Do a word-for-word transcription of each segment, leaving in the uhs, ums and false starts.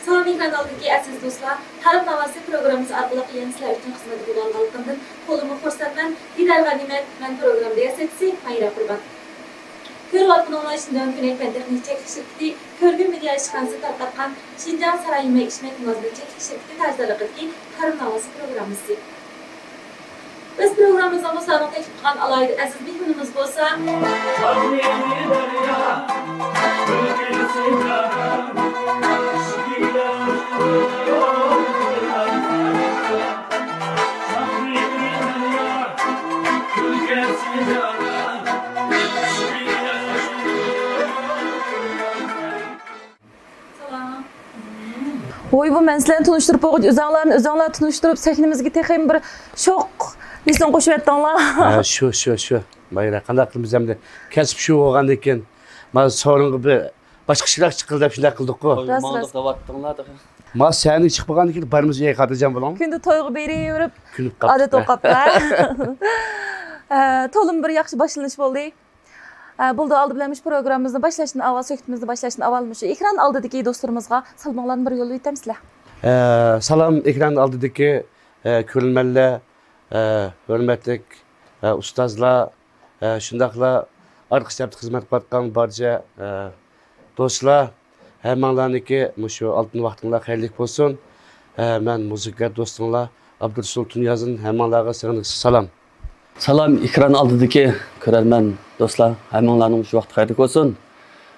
سالام ئېكران ئالدىدىكى ئەزىز دوستلار، تارىم ناۋاسى پروگراممىسى ئارقىلىق يەنە سىلەر ئۈچۈن خىزمەتتە بولغانلىقىمدىن تولىمۇ خۇرسەنمەن. دىدار غەنىيمەت، مەن پروگرامما رىياسەتچىسى ماھىرە قۇربان. كۆرۈۋاتقىنىڭلار شىنجاڭ كۆنەك پەن تېخنىكا چەكلىك شىركىتى، كۆرگۈم مېدىيا ئىشخانىسى تارقاتقان شىنجاڭ ساراي يېمەك ئىچمەك مۇلازىمەت چەكلىك شىركىتى تەرجىدارلىقىدىكى تارىم ناۋاسى پروگراممىسى. بىز پروگراممىمىزنىڭ بۇ سانىغا تەكلىپ قىلغان ئالاھىدە ئەزىز مېھمىنىمىز بولسا، سالام. ۋوي، بۇ مەن سىلەرنى تونۇشتۇرۇپ بولغۇچە، ئۆزۈڭلارنى ئۆزۈڭلار تونۇشتۇرۇپ، سەھنىمىزگە تېخىمۇ بىر شوق ھېسىنى قوشۇۋەتتىڭلار. ھە، شۇ، شۇ، شۇ. ماھىرە، قانداق قىلىمىز ئەمدى؟ كەسىپ شۇ بولغاندىن كېيىن، مانا سورۇنغا بىر باشقىچىراق چىقىلدى دەپ شۇنداق قىلدۇققۇ. راست، راست. ما سەھنىگە چىقىپ بولغاندىن كېيىن بارىمىز ئۆيگە خاتىرجەم بولۇڭ. كۈندە تويغا بېرىۋېرىپ، كۈلۈپ قاپتۇ. ئادەت بولۇپ قاپتۇ. ئە، تولىمۇ بىر ياخشى باشلىنىش بولدى. ئە، بولدى، ئالدى بىلەن مۇشۇ پروگراممىمىزنى باشلاشتىن ئاۋۋال، سۆھبىتىمىزنى باشلاشتىن ئاۋۋال مۇشۇ ئېكران ئالدىدىكى دوستلىرىمىزغا سالىمىڭلارنى بىر يوللىۋېتەمسىلەر؟ ئە، سالام ئېكران ئالدىدىكى، ئە، كۆرۈرمەنلەر، ئە، ھۆرمەتلىك، ئە، ئۇستازلار، ئە، شۇنداقلا ئارقا سەپتە خىزمەت قىلىۋاتقان بارچە، ئە، دوستلار، ھەممىڭلارنىڭكى مۇشۇ ئالتۇن ۋاقتىڭلار خەيرلىك بولسۇن. ئە، مەن مۇزىكا دوستۇڭلار ئابدۇرۇسۇل تۇنىيازدىن ھەممىڭلارغا سىڭىدىكىچە سالام. سالام، ئېكران ئالدىدىكى كۆرەرمەن دوستلار، ھەممىڭلارنىڭ مۇشۇ ۋاقتى خەيرلىك بولسۇن.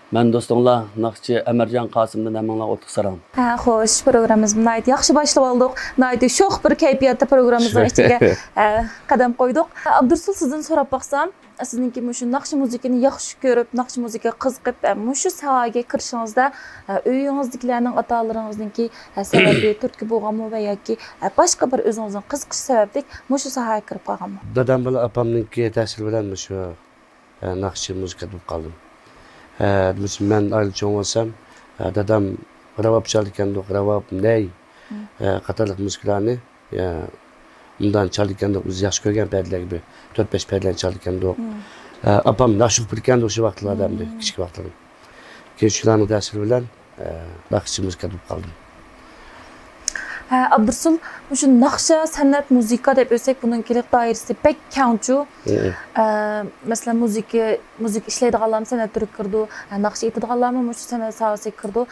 مەن دوستۇڭلار ناخشىچى ئەمەرجان قاسىمدىن ھەممىڭلارغا ئوتلۇق سالام. ھە، خوش، پروگراممىمىزنى ناھايىتى ياخشى باشلىۋالدۇق. ناھايىتى شوخ بىر كەيپىياتتا پروگراممىمىزنىڭ شۇ. ئىچىگە، ئە، قەدەم قويدۇق. ئابدۇرۇسۇل، سىزدىن سوراپ باقسام، سىزنىڭكى مۇشۇ ناخشا مۇزىكىنى ياخشى كۆرۈپ، ناخشا مۇزىكىگە قىزىقىپ، ئە، مۇشۇ ساھەگە كىرىشىڭىزدە، ئە، ئۆيىڭىزدىكىلەرنىڭ، ئاتا-ئانىلىرىڭىزنىڭكى، ئە، سەۋەبى، تۈرتكە بولغانمۇ ۋە ياكى، ئە، باشقا بىر ئۆزىڭىزنىڭ قىزىقىشى سەۋەبلىك مۇشۇ ساھەگە كىرىپ قالغانمۇ؟ دادام بىلەن ئاپامنىڭكى تەسىرى بىلەن مۇشۇ، ئە، ناخشىچى مۇزىكانت بولۇپ قالدىم. ئە، مۇشۇ مەن ئائىلە چوڭ بولسام، ئە، دادام راۋاب چالىدىكەندۇق، راۋاب، نەي، مم. ئە، قاتارلىق مۇزىكىلارنى، ئە، ئۇندان چالىدىكەندۇق، ئۆزى ياخشى كۆرگەن پەدىلەرگە بىر تۆت-بەش پەدىلەرنى چالىدىكەندۇق. مم. ئە، ئاپام ناخشا ئوقۇپ بېرىدىكەندۇق شۇ ۋاقىتلاردا ئەمدى، مم. كىچىك ۋاقىتلىرىم. كېيىن شۇلارنىڭ تەسىرى بىلەن، ئە، ناخشىچى مۇزىكانت بولۇپ قالدىم. ھە، ئابدۇرۇسۇل، مۇشۇ ناخشا، سەنئەت، مۇزىكا دەپ ئۆتسەك، بۇنىڭ كېلىپ دائىرىسى بەك كەڭچۇ. مم. ئە، مەسىلەن، مۇزىكا، مۇزىكا ئىشلەيدىغانلارمۇ سەنئەت تۈرىگە كىرىدۇ، ھە، ناخشا ئېيتىدىغانلارمۇ مۇشۇ سەنئەت ساھەسىگە كىرىدۇ.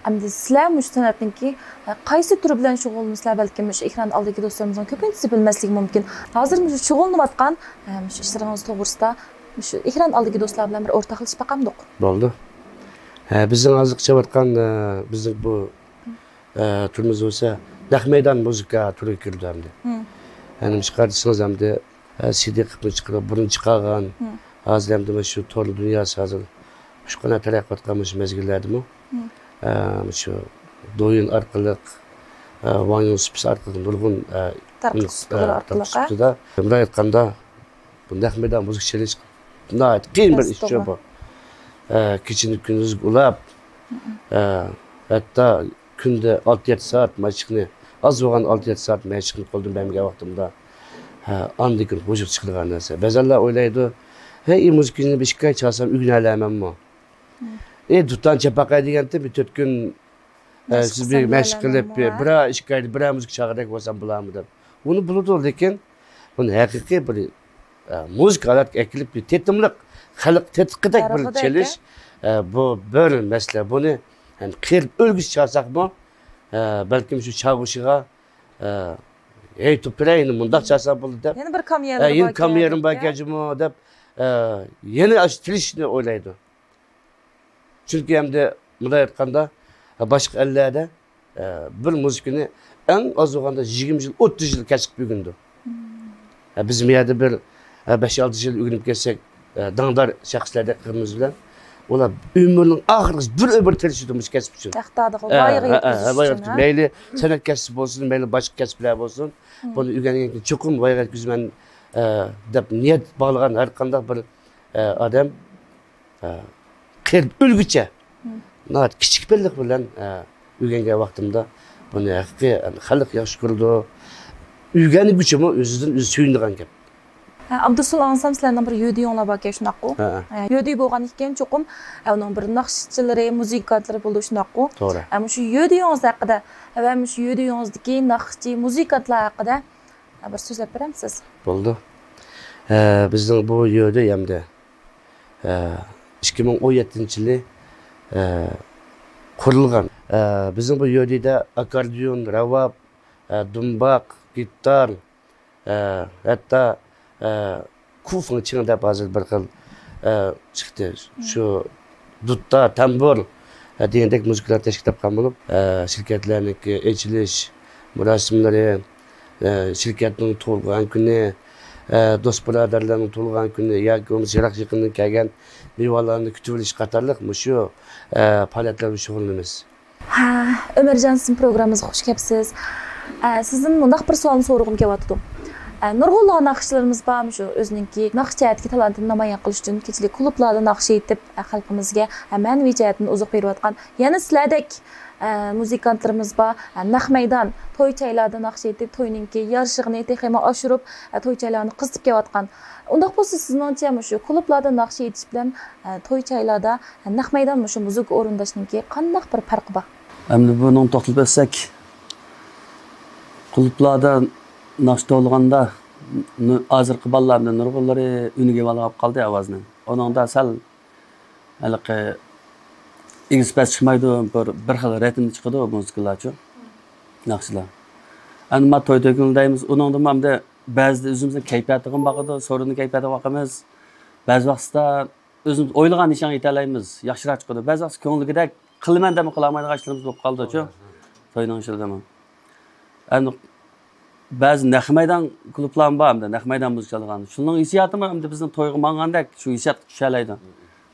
ئەمدى سىلەر مۇشۇ سەنئەتنىڭكى، ھە، قايسى تۈرى بىلەن شۇغۇللىنىسىلەر؟ بەلكىم مۇشۇ ئېكران ئالدىدىكى دوستلىرىمىزنىڭ كۆپىنچىسى بىلمەسلىكى مۇمكىن. ھازىر مۇشۇ شۇغۇللىنىۋاتقان، ھە، مۇشۇ ئىشلىرىڭىز توغرىسىدا مۇشۇ ئېكران ئالدىدىكى دوستلار بىلەن بىر ئورتاقلىشىپ باقامدۇق؟ بولدى. ھە، بىزنىڭ ھازىر قىلىۋاتقان، ئە، بىزنىڭ بۇ، ئە، تۈرىمىز بولسا نەق مەيدان مۇزىكا تۈرىگە كىرىدۇ ئەمدى. مم. يەنى مۇشۇ قارىسىڭىز ئەمدى، ئە، سىدى قىلىپمۇ چىقىرىپ، بۇرۇن چىقارغان، مم. ھازىر ئەمدى مانا شۇ تور دۇنياسى ھازىر ئۇچقۇن تەرەققىي قىلىۋاتقان مۇشۇ مەزگىللەردىمۇ، مم. ئە، مۇشۇ دويىن ئارقىلىق، ئە، ۋاڭ يۇڭ سۇپىسى ئارقىلىق نۇرغۇن، ئە، تارقىتىش ئۇنىڭ، ئە، ئۇسۇللىرى ئارقىلىق، ئە؟ ئۇسۇلىدا، مۇنداق ئېيتقاندا، بۇ نەق مەيدان مۇزىكا چېلىش ناھايىتى قىيىن بىر ئىش، توغرا. بۇ. ئە، كېچىنى كۈندۈزگە ئۇلاپ، مم. ئە، ھەتتا كۈندە ئالتە-يەتتە سائەت مەشىقنى، ئاز بولغان ئالتە-يەتتە سائەت مەشىقنى قولدىن بەرمىگەن ۋاقتىمدا، ھە، ئاندىن كېيىن ھۇزۇر چىقىدىغان نەرسە. بەزەنلەر ئويلايدۇ، ھەي، مۇزىكىنى بىر ئىككى ئاي چالسام ئۆگىنەلەرمەنمۇ؟ مم. ئەي، دۇتان چاپاقاي دېگەنتىم، بىر تۆت كۈن، ئە، مەشىق سىز بىر قىلسام مەشىق قىلىپ، بىلەلەرمەنمۇ، بىر، ھە؟ بىر ئاي، ئىككى ئايدا بىرەر مۇزىكا چالغۇدەك بولسام بولارمۇ دەپ. ئۇنى بولىدۇ، لېكىن بۇنى ھەقىقىي بىر، ئە، مۇزىكا ھالەتكە ئەكېلىپ، بىر تېتىملىق، خەلق تېتىقىدەك بىر چېلىش، ئە، بۇ بىر مەسىلە. بۇنى، يەنى، قېرىپ ئۆلگۈچە چالساقمۇ، ئە، بەلكىم شۇ چالغۇچىغا، ئە، ھەي، توپىرە، يەنە مۇنداق چالساڭ بولدى دەپ، يەنە بىر كام يەرلىرى ئە، يەنە بار كام يېرىم بار ئىكەن. ئىكەنجۇمۇ دەپ، ئە، يەنە ئاشۇ تىرىشىشنى ئويلايدۇ. چۈنكى ئەمدى مۇنداق ئېيتقاندا، باشقا ئەللەردە، ئە، بىر مۇزىكىنى ئەڭ ئاز بولغاندا يىگىرمە يىل، ئوتتۇز يىل كەسىپ ئۆگىنىدۇ. مم. ئە، بىز بۇ يەردە بىر، ئە، بەش-ئالتە يىل ئۆگىنىپ كەلسەك، ئە، داڭدار شەخسلەردەك قىلىمىز بىلەن، ئۇلار ئۆمرىنىڭ ئاخىرىغىچە بىر ئۆمۈر تىرىشىدۇ مۇشۇ كەسىپ ئۈچۈن. ھەق دادىغا ئە، ۋايىغا ئە، ئە، يەتكۈزۈش ۋايىغا ئۈچۈن، يەتكۈزۈش، ھە؟ مەيلى سەنئەت كەسپى بولسۇن، مەيلى باشقا كەسىپلەر بولسۇن، مم. بۇنى ئۆگەنگەن كېيىن چوقۇم ۋايىغا يەتكۈزىمەن، ئە، دەپ نىيەت باغلىغان ھەر قانداق بىر، ئە، ئادەم، ئە، قېرىپ ئۆلگۈچە، مم. ناھايىتى كىچىك پەللىق بىلەن، ئە، ئۆگەنگەن ۋاقتىمدا بۇنى ھەقىقىي خەلق ياخشى كۆرىدۇ. ئۆگەنگۈچىمۇ ئۆزىدىن ئۆزى سۆيۈنىدىغان گەپ. ھە، ئابدۇرۇسۇل، ئاڭلىسام سىلەرنىڭ بىر يۆدىيوڭلار باركەن، شۇنداققۇ؟ ھە. ھە، يۆدىيو بولغان ئىكەن، چوقۇم، ھە، ئۇنىڭ بىر ناخشىچىلىرى، مۇزىكانتلىرى بولىدۇ، شۇنداققۇ؟ توغرا. ھە، مۇشۇ يۆدىيوڭىز ھەققىدە ۋە مۇشۇ يۆدىيوڭىزدىكى ناخشىچى، مۇزىكانتلار ھەققىدە، ھە، بىر سۆزلەپ بېرەمسىز؟ بولىدۇ. ھە، بىزنىڭ بۇ يۆدىيو ئەمدى، ھە، ئىككى مىڭ ئون يەتتىنچى يىلى، ھە، قۇرۇلغان. ھە، بىزنىڭ بۇ يۆدىيودا ئاككوردىيون، راۋاب، ھە، دۇمباق، گىتار، ئە، ھەتتا، ئە، كۇفېڭ چىڭ دەپ ھازىر بىر خىل، ئە، چىقتى. شۇ دۇتتا، تەمبۇر، ئە، دېگەندەك مۇزىكىلار تەشكىل تاپقان بولۇپ، ئە، شىركەتلەرنىڭكى ئېچىلىش مۇراسىملىرى، ئە، شىركەتنىڭ تۇغۇلغان كۈنى، ئە، دوست بۇرادەرلەرنىڭ تۇغۇلغان كۈنى ياكى بولمىسا يىراق يېقىندىن كەلگەن مېھمانلارنى كۈتۈۋېلىش قاتارلىق مۇشۇ، ئە، پائالىيەتلەر بىلەن شۇغۇللىنىمىز. ھە، ئۆمەرجان، سىزنىڭ پروگراممىمىزغا خۇش كەپسىز. ئە، سىزدىن مۇنداق بىر سوئالنى سورىغۇم كېلىۋاتىدۇ. ئە، نۇرغۇنلىغان ناخشىچىلىرىمىز بار، مۇشۇ ئۆزىنىڭكى ناخشا جەھەتتىكى تالانتىنى نامايان قىلىش ئۈچۈن كېچىلىك كۇلۇبلاردا ناخشا ئېيتىپ، ئە، خەلقىمىزگە، ئە، مەنىۋى جەھەتتىن ئوزۇق بېرىۋاتقان يەنە سىلەردەك، ئە، مۇزىكانتلىرىمىز بار. ئە، نەق مەيدان، توي چايلاردا ناخشا ئېيتىپ، توينىڭكى يارىشىغىنى تېخىمۇ ئاشۇرۇپ، ئە، توي چايلارنى قىزىتىپ كېلىۋاتقان. ئۇنداق بولسا، سىزنىڭچە مۇشۇ كۇلۇبلاردا ناخشا ئېيتىش بىلەن، ئە، توي چايلاردا، ئە، نەق مەيدان مۇشۇ مۇزىكا ئورۇنداشنىڭكى قانداق بىر پەرقى بار؟ ئەمدى بۇنىڭغا توختىلىپ ئۆتسەك، كۇلۇبلاردا ناخشا توۋلىغاندا، نۇ-، ھازىرقى بالىلار ئەمدى نۇرغۇنلىرى ئۈنگە ئېلىۋالغان قالدى ئاۋازنى. ئۇنىڭدا سەل ھېلىقى ئېگىز پەس چىقمايدۇ، بىر، بىر خىل رىتىمدا چىقىدۇ مۇزىكىلارچۇ، ناخشىلار. ئەمدى ما توي تۆكۈنلى دەيمىز، ئۇنىڭدىمۇ ئەمدى بەزىدە ئۆزىمىزنىڭ كەيپىياتىغىمۇ باقىدۇ، سورۇننىڭ كەيپىياتىغا باقىمىز. بەزى ۋاقىتتا ئۆزىمىز ئويلىغان نىشانغا يېتەلەيمىز، ياخشىراق چىقىدۇ. بەزى ۋاقىت كۆڭۈلدىكىدەك قىلىمەن دەپمۇ قىلالمايدىغان ئىشلىرىمىز بولۇپ قالىدۇچۇ، توينىڭ ئىچىدىمۇ. ئەمدى بەزى نەق مەيدان كۇلۇبلارمۇ بار، ئەمدى نەق مەيدان مۇزىكا چالغان. شۇنىڭ ھېسسىياتىمۇ ئەمدى بىزنىڭ تويغا ماڭغاندەك شۇ ھېسسىياتقا چۈشەلەيدۇ.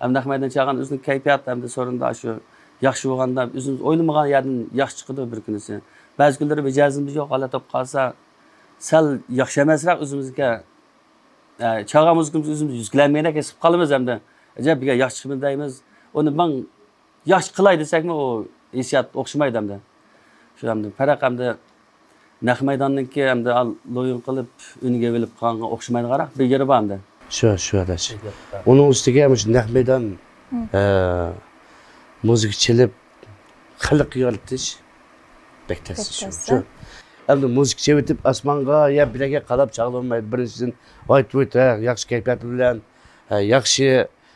ئەمدى نەق مەيدان چالغان ئۆزىنىڭ كەيپىياتى ئەمدى سورۇندا شۇ ياخشى بولغاندا ئۆزىمىز ئويلىمىغان يەردىن ياخشى چىقىدۇ بىر كۈنىسى. بەزى كۈنلىرى مىجەزىمىز يوق ھالەت بولۇپ قالسا، سەل ياخشى ئەمەسرەك ئۆزىمىزگە ئە، چالغان مۇزىكىمىزنى ئۆزىمىز يۈزلەنمىگەندەك ھېس قىلىپ قالىمىز ئەمدى. ئەجەب بىر ياخشى چىقىمىز دەيمىز. ئۇنى مىڭ ياخشى قىلاي دېسەكمۇ، ئۇ ھېسسىيات ئوخشىمايدۇ ئەمدى. شۇ ئەمدى پەرق ئەمدى نەق مەيداننىڭكى ئەمدى ئال-، لويۇن قىلىپ، ئۈنگە ئېلىپ قالغانغا ئوخشىمايدىغانراق بىر يېرى بار ئەمدى. شۇ، شۇ ئاداش. ئۇنىڭ ئۈستىگە مۇشۇ نەق مەيدان، ئە، مۇزىكا چېلىپ، خەلق يارىتىش بەك تەس ئىش ئۇ. ئەمدى مۇزىكا چېلىۋېتىپ، ئاسمانغا يا بىرەرگە قاراپ چاغلىنمايدۇ. بىرىنچىدىن، ۋايت-ۋۇيت، ھە، ياخشى كەيپىيات بىلەن، ھە، ياخشى،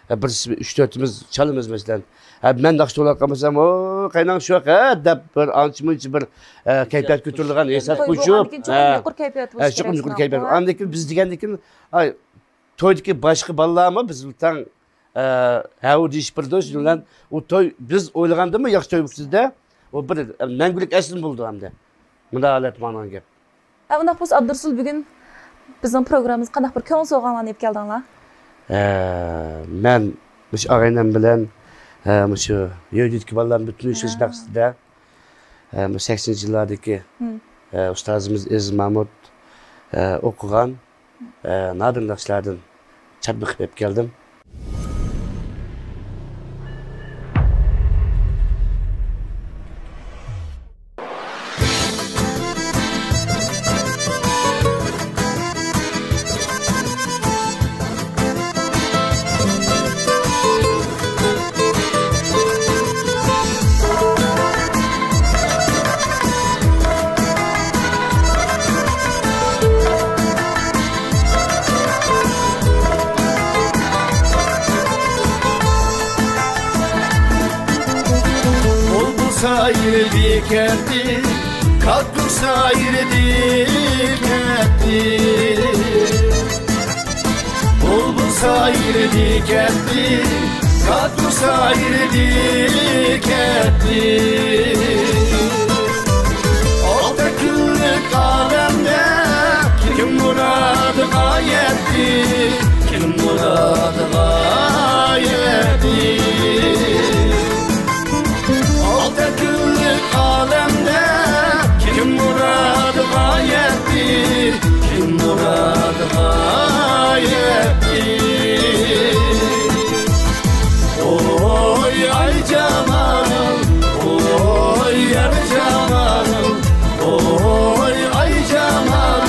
ھە، بىر، ئۈچ-تۆتىمىز چالىمىز، مەسىلەن. ھە، مەن ناخشا توۋلاپ قالمىسام، «ئو، قايناڭ شۇ ھە» دەپ، بىر ئانچە-مۇنچە بىر، ھە، كەيپىيات كۆتۈرىدىغان ھېساب قوشۇپ، چوقۇم يۇقىرى كەيپىيات، ھە، چوقۇم يۇقىرى كەيپىيات. ئاندىن كېيىن بىز دېگەندىن كېيىن، ئاي، تويدىكى باشقا بالىلارمۇ بىز بىلەن تەڭ، ئە، ھەۋۇ دېيىشىپ بېرىدۇ، شۇنىڭ بىلەن ئۇ توي بىز ئويلىغاندىنمۇ ياخشى توي بولۇپسىز-دە، ئۇ بىر، ئە، مەڭگۈلۈك ئەسلىمە بولىدۇ ئەمدى. مۇنداق ھالەتتە ماڭىدىغان گەپ. ئە، ئۇنداق بولسا، ئابدۇرۇسۇل، بۈگۈن بىزنىڭ پروگراممىمىزغا قانداق بىر كۆڭۈل سوۋغاڭلارنى ئېلىپ كەلدىڭلار؟ ئە، مەن مۇشۇ ئاغىنەم بىلەن، ئە، مۇشۇ يۆدىدىكى بالىلارنى بىر تونۇشتۇرۇش مەقسىتىدە، ئە، مۇشۇ سەكسىنىنچى يىللاردىكى، ئە، ئۇستازىمىز ئەزىز مامۇت، ئە، ئوقۇغان، ئە، نادىر ناخشىلاردىن چاتمىقىپ ئېلىپ كەلدىم. بۇلبۇل سايرىدى كەتتى، كاككۇك سايرىدى كەتتى. بۇلبۇل سايرىدى كەتتى، كاككۇك سايرىدى كەتتى. ئالتە كۈنلۈك ئالەمدە كىم مۇرادىغا يەتتى؟ كىم مۇرادىغا يەتتى؟ ئالتە كۈنلۈك ئالەمدە كىم مۇرادىغا يەتتى؟ كىم مۇرادىغا يەتتى؟ ئوي ئاي جامال، ئوي يار جامال، ئوي ئاي جامال،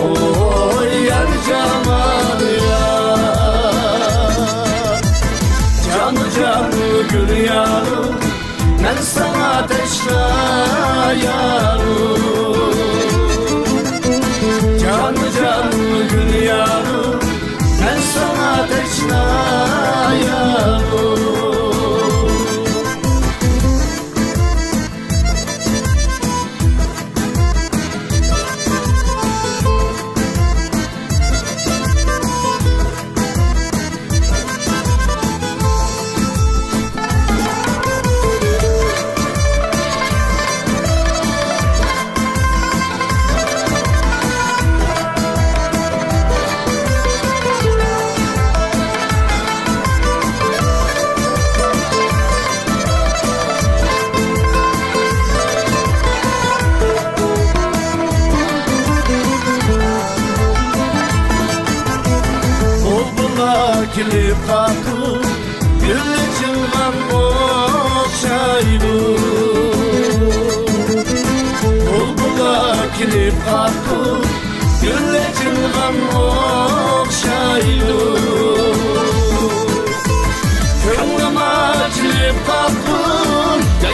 ئوي يار جامال. مەن ساڭا تەشنا يارۇم. جانۇ جانۇ گۈل يارۇم، مەن ساڭا تەشنا يارۇم. بۇلبۇللار كېلىپ قاپتۇ، گۈل ئېچىلغان ئوخشايدۇ. بۇلبۇللار كېلىپ قاپتۇ، گۈل ئېچىلغان ئوخشايدۇ. كۆڭلۈم ئاچىلىپ قاپتۇ،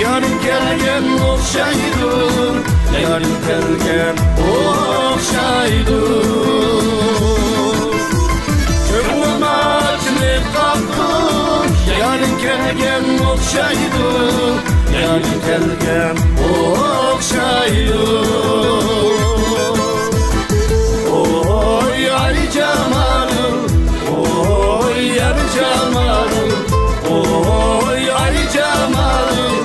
يارىم كەلگەن ئوخشايدۇ. يارىم كەلگەن ئوخشايدۇ. كۆڭلۈم ئاچىلىپ قاپتۇ، يارىم كەلگەن ئوخشايدۇ. يارىم كەلگەن ئوخشايدۇ. ئوي ئاي جامالىم، ئوي يار جامالىم، ئوي ئاي جامالىم،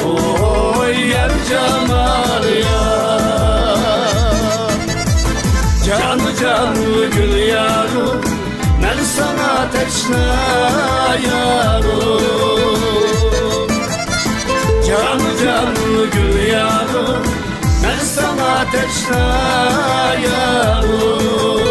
ئوي يار جامال يار. جانۇ جانۇ گۈل يارۇم، مەن ساڭا تەشنا يارۇم. جانۇ جانۇ گۈل يارۇم، مەن ساڭا تەشنا يارۇم.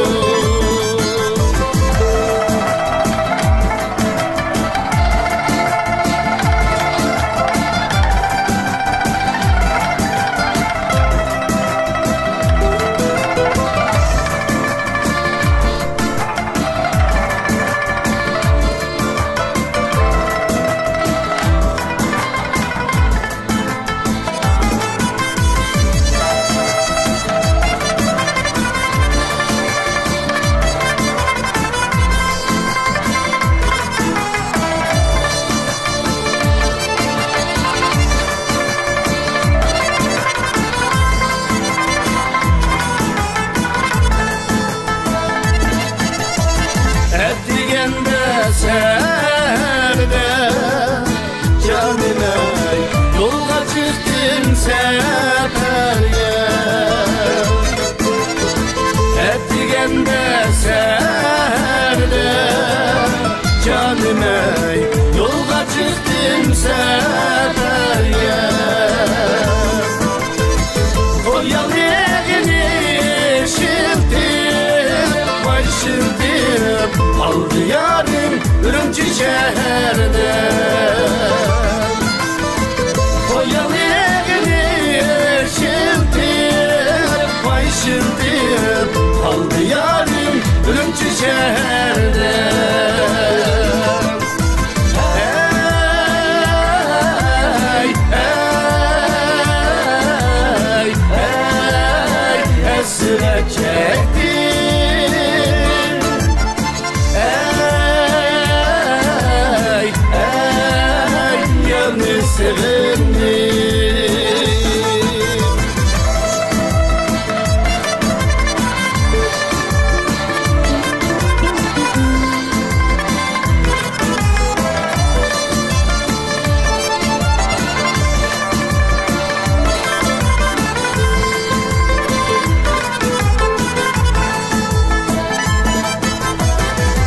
ئەتىگەندە سەھەردە جانىم ئەي، يولغا چىقتىم سەپەرگە. ئەتىگەندە سەھەردە جانىم ئەي، يولغا چىقتىم سەپەرگە. قويالىغىنى ئىشلىتىپ، ۋاي ئىشلىتىپ، قالدى يارىم ئۈرۈمچى شەھەردە. قويالىغىنى ئىشلىتىپ، ۋاي ئىشلىتىپ، قالدى يارىم ئۈرۈمچى شەھەردە. ھەي، ھەي، ھەي، ھەسرەت چەكتىم. ھەي، ھەي، يەنە سېغىندىم.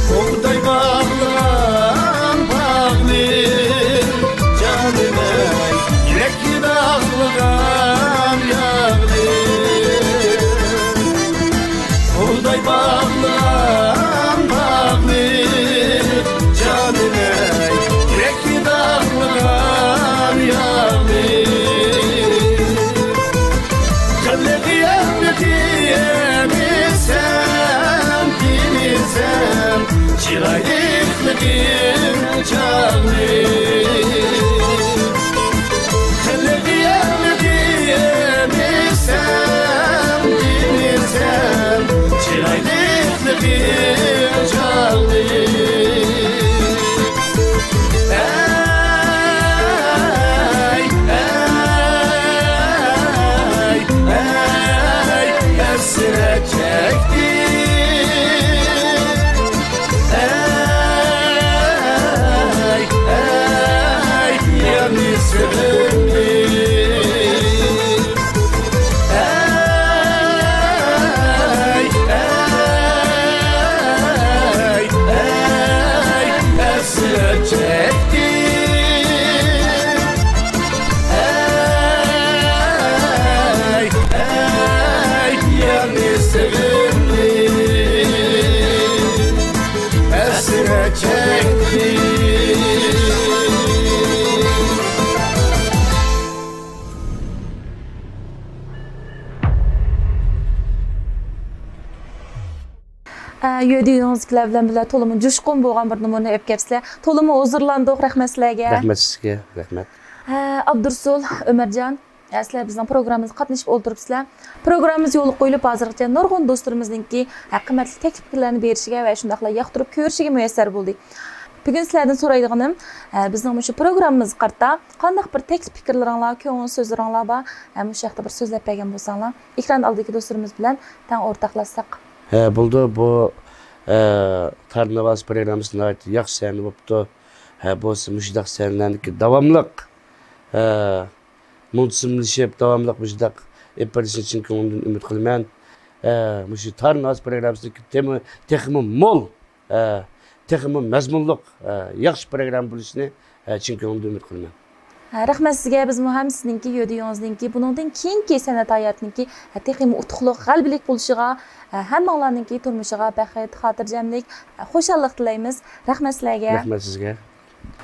بۇغداي باغلىغان باغنى، جانىم ئەي، يۈرەك داغلىغان ياغنى. بۇغداي باغلىغان باغنى، جانىم ئەي، يۈرەك داغلىغان ياغنى. جانلىقىمنى دېمىسەم، دېمىسەم، چىرايلىقلىقىم چاغنى. يۆدىيىڭىزدىكىلەر بىلەن بىللە تولىمۇ جۇشقۇن بولغان بىر نومۇرنى ئېلىپ كەپسىلەر. تولىمۇ ھۇزۇرلاندۇق. رەھمەت سىلەرگە. رەھمەت سىزگە. رەھمەت. ھە، ئابدۇرسۇل، ئۆمەرجان، ھە، سىلەر بىزنىڭ پروگراممىمىزغا قاتنىشىپ ئولتۇرۇپسىلەر. پروگراممىمىز يولغا قويۇلۇپ، ھازىرغىچە نۇرغۇن دوستلىرىمىزنىڭكى، ھە، قىممەتلىك تەكلىپ پىكىرلەرنى بېرىشىگە ۋە شۇنداقلا ياقتۇرۇپ كۆرۈشىگە مۇيەسسەر بولدى. بۈگۈن سىلەردىن سورايدىغىنىم، ھە، بىزنىڭ مۇشۇ پروگراممىمىزغا قارىتا قانداق بىر تەكلىپ پىكىرلىرىڭلار، كۆڭۈل سۆزلىرىڭلار بار؟ ھە، مۇشۇ ھەقتە بىر سۆزلەپ بەرگەن بولساڭلار، ئېكران ئالدىدىكى دوستلىرىمىز بىلەن تەڭ ئورتاقلاشساق. ھە، بولىدۇ. بۇ، ئە، تارىم ناۋاسى پروگراممىسى ناھايىتى ياخشى سەھنە بوپتۇ. ھە، بولسا مۇشۇنداق سەھنىلەرنىكى داۋاملىق، ئە، مۇنتىزىملىشىپ، داۋاملىق مۇشۇنداق ئېلىپ بېرىلىشىنى چىن كۆڭلۈمدىن ئۈمىد قىلىمەن. ئە، مۇشۇ تارىم ناۋاسى پروگراممىسىنىڭكى تېما-، تېخىمۇ مول، ئە، تېخىمۇ مەزمۇنلۇق، ئە، ياخشى پروگرامما بولۇشىنى، ئە، چىن كۆڭلۈمدىن ئۈمىد قىلىمەن. ھە، رەھمەت سىزگە. بىزمۇ ھەم سىزنىڭكى يۆدىيىڭىزنىڭكى بۇنىڭدىن كېيىنكى سەنئەت ھاياتىنىڭكى، ھە، تېخىمۇ ئۇتۇقلۇق، غەلىبىلىك بولۇشىغا، ھە، ھەممىڭلارنىڭكى تۇرمۇشىغا بەخت، خاتىرجەملىك، ھە، خۇشاللىق تىلەيمىز. رەھمەت سىلەرگە. رەھمەت سىزگە.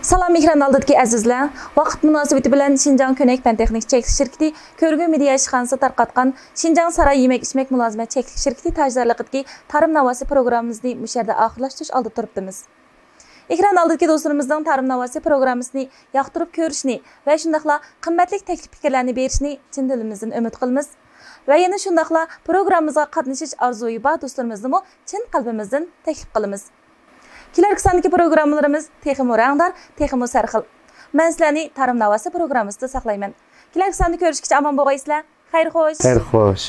سالام، ئېكران ئالدىدىكى ئەزىزلەر. ۋاقىت مۇناسىۋىتى بىلەن شىنجاڭ كۆنەك پەن تېخنىك چەكلىك شىركىتى كۆرگۈ مېدىيا ئىشخانىسى تارقاتقان شىنجاڭ ساراي يېمەك ئىچمەك مۇلازىمەت چەكلىك شىركىتى تاجدارلىقىدىكى تارىم ناۋاسى پروگراممىمىزنى مۇشۇ يەردە ئاخىرلاشتۇرۇش ئالدىدا تۇرۇپتىمىز. ئېكران ئالدىدىكى دوستلىرىمىزنىڭ تارىم ناۋاسى پروگراممىسىنى ياقتۇرۇپ كۆرۈشىنى ۋە شۇنداقلا قىممەتلىك تەكلىپ پىكىرلەرنى بېرىشىنى چىن دىلىمىزدىن ئۈمىد قىلىمىز. ۋە يەنە شۇنداقلا پروگراممىمىزغا قاتنىشىش ئارزۇيى بار دوستلىرىمىزنىمۇ چىن قەلبىمىزدىن تەكلىپ قىلىمىز. كېلەركى ساندىكى پروگراممىلىرىمىز تېخىمۇ رەڭدار، تېخىمۇ سەرخىل. مەن سىلەرنى تارىم ناۋاسى پروگراممىسىدا ساقلايمەن. كېلەركى ساندا كۆرۈشكىچە ئامان بولغايسىلەر. خەير خوش. خەير خوش.